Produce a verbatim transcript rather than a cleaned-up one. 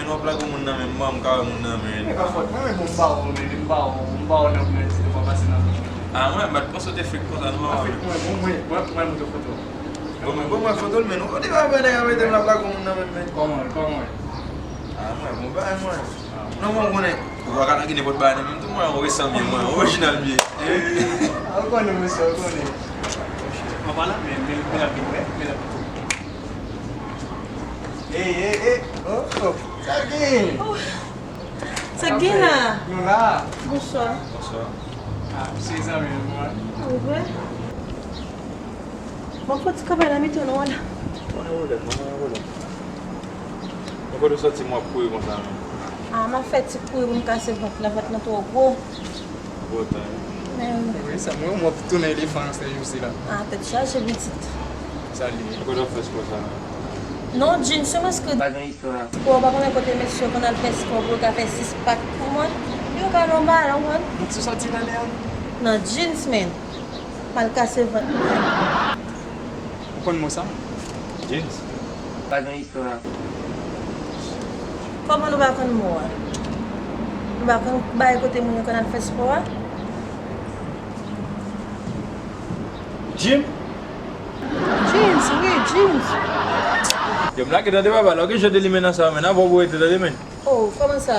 M ap lage yon moun nan men m, m ka wè moun nan men. E pa fòt mwen, men bon, m pa wè w, men m pa wè w, m pa wè w nan premye ti de fwa pase nan men. Ah, mwen, m pa t panse w te fake konsa, non. Mwen, mwen, mwen, mwen, mwen montre foto. Bon, mwen, bon, mwen foto l, men nou kote pa fè nèg a mete m ap lage yon moun nan men, men. Kòman, kòman? Ah, mwen, bon, bagay, mwen. Non, mwen konnen. Ou pa ka lage nenpòt bagay nan men m tou, mwen, ou resan m ye, mwen, orijinal m ye. Ah, ou konnen, mesye, ou konnen. Mwen pa la, men, men, men l ap vin, men, men l ap vin. Ey, ey, ey, oh, oh, sa gen? Oh, sa gen la? Nou la. Bonswa. Bonswa. Ah, se zanmi m, mwen. Ou vre? Bon, fò ti kanpe nan mitan nou an la. Pa gen pwoblèm, pa gen pwoblèm. Mwen kote w soti, mwen ap kouri konsa, non? Ah, m ap fè ti kouri pou m kase vant la, vant lan twò gwo. Bon tan, wi. Men wi. Wi, sa mwen, mwen ap tounen elefan nan se jou sila. Ah, tèt chaje pitit. Sa li ye? Mwen kote w ap fè spò sa, non? Non, Jean, se mwen ki pa gen istwa. Bon, ou pa konnen kote mesye yo konn al fè spò pou yo ka fè sis pak pou mwen? Yo ka nan balon, mwen. Donk, se soti nan, nan jeans, men. M al kase vant mwen. Ou konn mo sa? Jeans. Pa gen istwa. Kòman nou pa konn mo a? Nou pa konn bay kote moun yo konn al fè spò a? Jim? Jeans, wi, jeans. Yo, m lage tande papa, lòke jete limen nan sa, men nan bon pou rete tande, men. Oh, kòman sa?